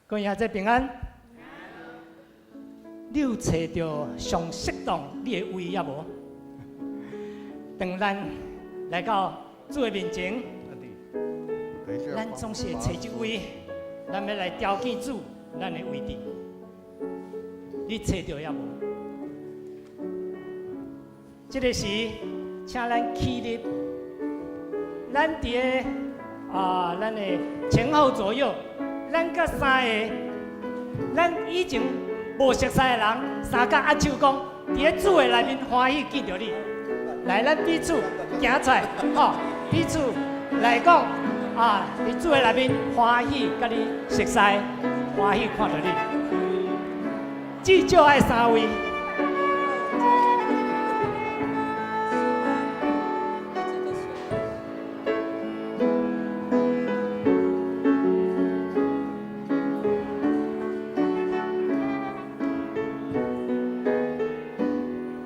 各位兄弟平安。你有揣著上適當你的位抑無？當咱來到主的面前，咱總是會揣一位，咱欲來朝見主，咱的位置。你揣著抑無？這个時，請咱起立，咱佇个啊，咱的前後左右，咱佮三个，咱以前無熟似的人，相佮握手講，佇咧主的內面歡喜見著你。來，咱彼此行出來，吼，彼此來講啊，佇主的內面歡喜佮你熟似，歡喜看著你。至少愛三位。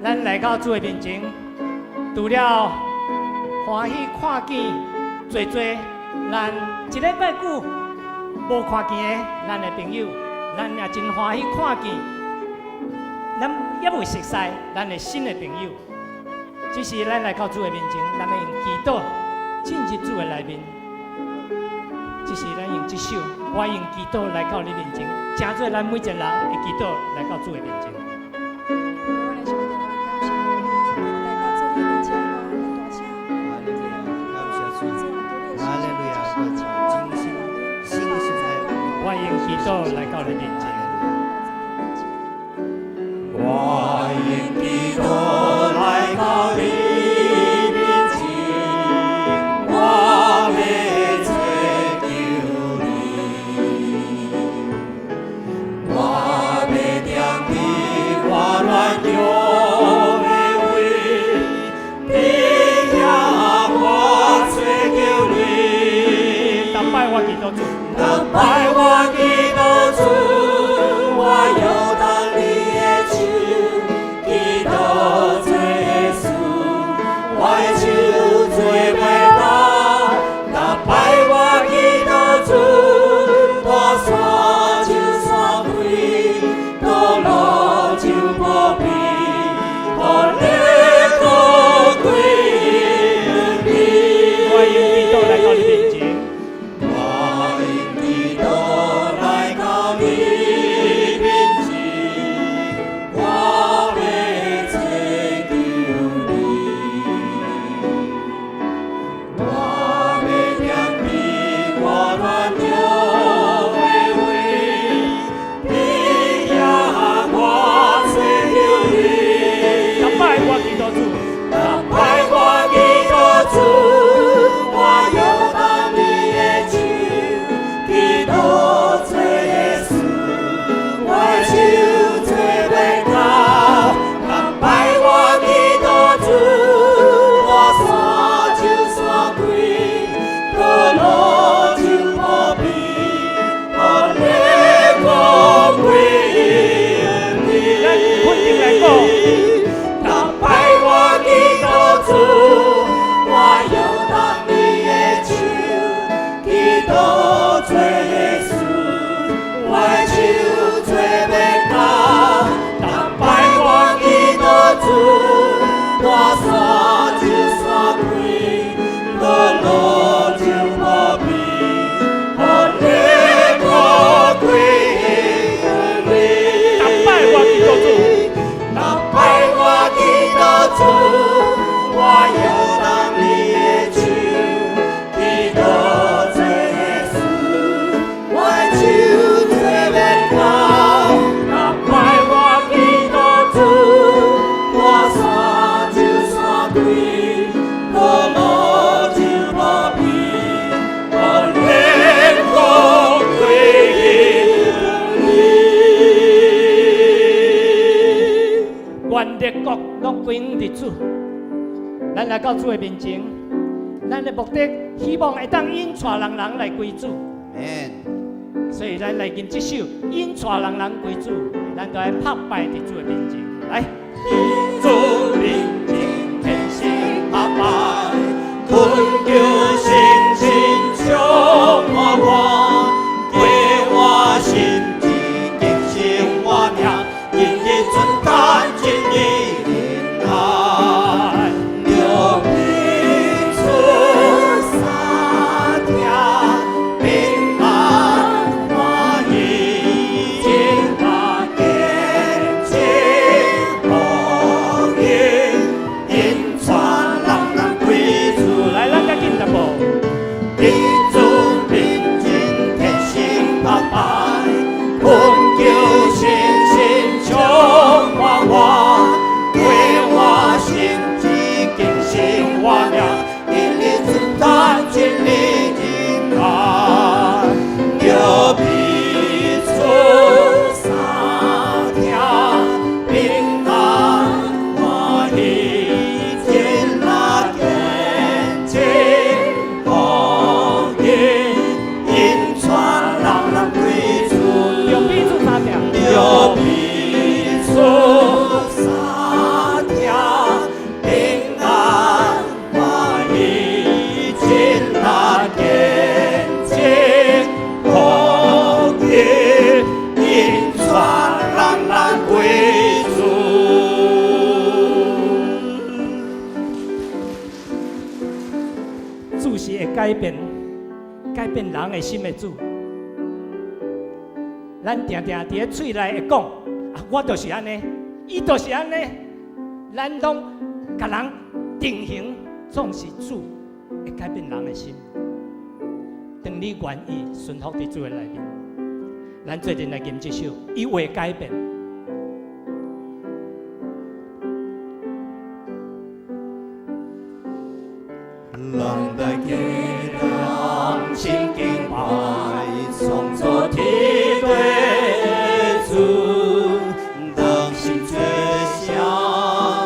咱來到主的面前，除了歡喜看見濟濟咱一禮拜久無看見的咱的朋友，咱也真歡喜看見咱猶未熟似咱的新的朋友。只是咱來到主的面前，咱欲用祈禱進入主的內面。只是咱用這首，我用祈禱來到你面前，成做咱每一個人會祈禱來到主的面前。我來上帝，我感謝你，來到主你面前，我大聲。哈利路亞，感謝主，哈利路亞，真心誠心來。我用祈禱來到你面前。我用祈禱來到你面前，我欲請求你，我欲踮佇我軟弱的位，佇遐我請求你。逐擺我祈禱主，逐擺我祈禱主，我搖動你的手，祈禱做耶穌，我的手做袂到。逐擺我祈禱主，大山就散開，道路就無邊，予你高歸你。我用祈禱來到你面前。我用祈禱來到你面前，我欲請求你，我欲踮佇我軟弱的位，佇遐我請求你。逐擺我祈禱主，逐擺我祈禱主，我搖動你的手，祈禱做耶穌，我的手做袂到。逐擺我祈禱主，大山就散開，道路就無邊，予你高歸你。咱肯定來講。逐擺我祈禱主，我搖動你的手，祈禱做耶穌，我的手做袂到。逐擺我祈禱主，大山就散開，道路就無邊，予你高歸你。逐擺我祈禱主，逐擺我祈禱主，我搖動你的手，祈禱做耶穌，我的手做袂到。逐擺我祈禱主，大山就散開，道路就無邊，予你高歸你。願列國攏歸向佇主，咱來到主的面前，咱的目的希望會當引帶人人來歸主， Amen。所以咱來吟這首引帶人人歸主，咱就愛拍敗佇主的面前，來。主面前虔誠拍拜，懇求聖神充滿我，過我心。人的心的主。咱定定佇咧喙內會講，啊，我就是按呢，伊就是按呢，咱攏共人定型，總是主會改變人的心。當你願意順服佇主的內面，咱做陣來吟這首，伊會改變。咱大家同心敬拜，創造天地的主，同心做聲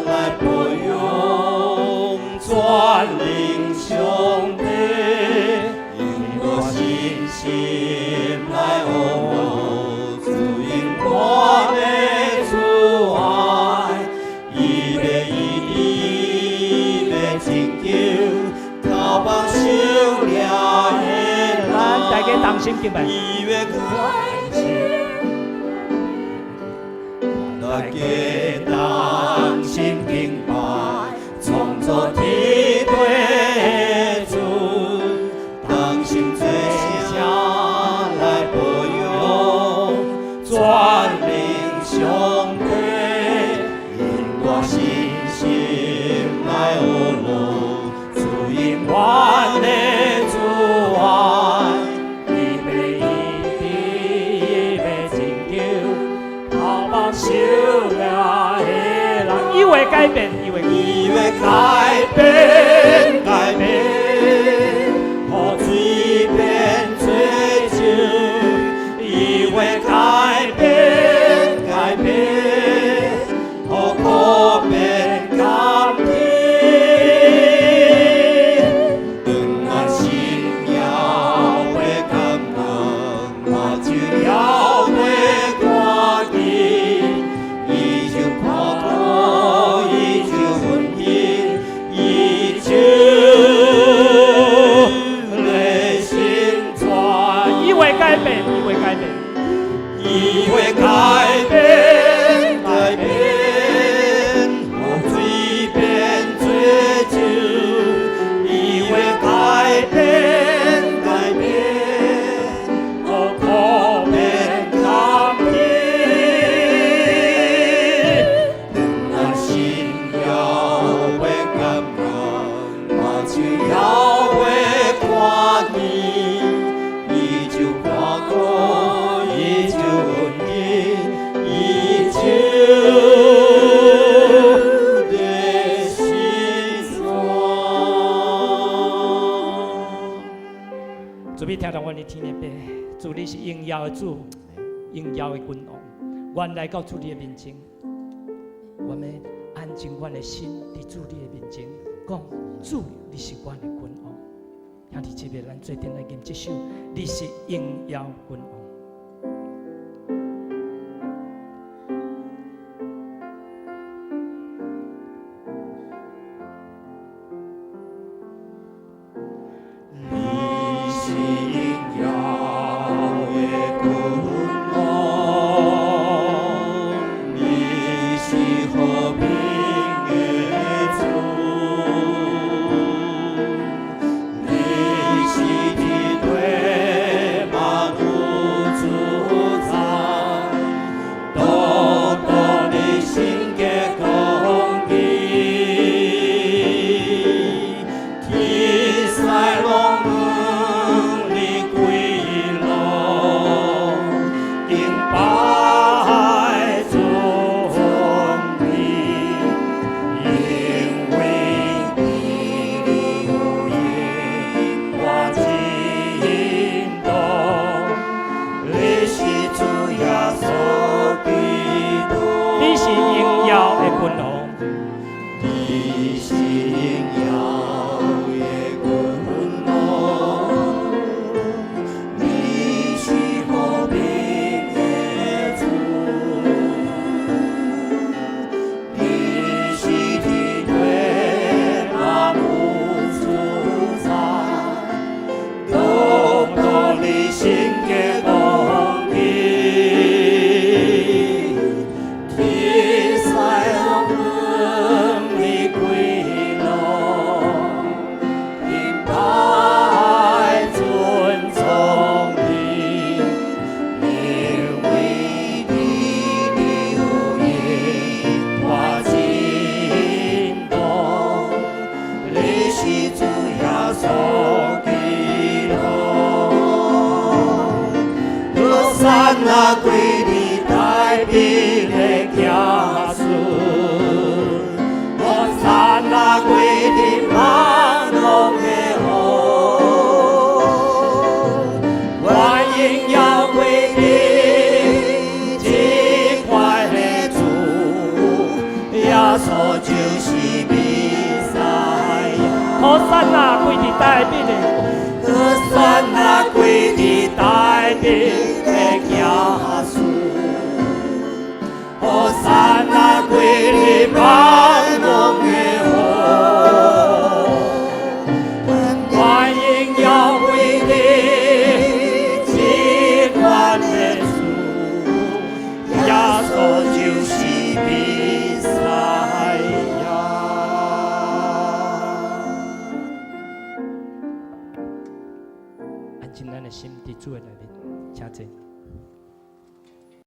來保養全能上帝，用我信心來學主永遠的慈愛，伊欲醫治，欲拯救。靠幫受掠的人，咱大家同心敬拜。伊欲改變，大家同心敬拜，創造天地的主，同心做聲來保養全能上帝，用大信心來學主永遠的慈愛，伊欲醫治，伊欲拯救，靠幫受掠的人，伊會改變，伊會伊欲改變，改變，予水變做酒，伊會改變，改變，予苦變甘甜。當咱心猶未感恩，目睭猶未看見，伊就看顧，伊就允許，伊就來成全。伊會改變，伊會改變，伊會改變，改變，予水變做酒，伊會改變，改變，予苦變甘甜。當咱心猶未感恩，目睭猶未看見，伊就看顧，伊就允許，伊就來成全。主你聽到阮的天的父，主你是榮耀的主，榮耀的君王。阮來到主你的面前，阮欲安靜阮的心，佇主你的面前，講主你是阮的君王。兄弟姊妹，咱做陣來吟這首，你是榮耀君王。你是榮耀的君王，你是和平的主，你是天地萬有創散那歸佇大衛的子孫，和散那歸佇萬王的王，願榮耀歸予這款的主，耶穌就是彌賽亞。和散那歸佇大衛的，和散那歸佇大衛的子孫，和散那歸佇萬王的王，願榮耀歸予這款的主，耶穌就是彌賽亞。安靜咱的心佇主的內面，請坐。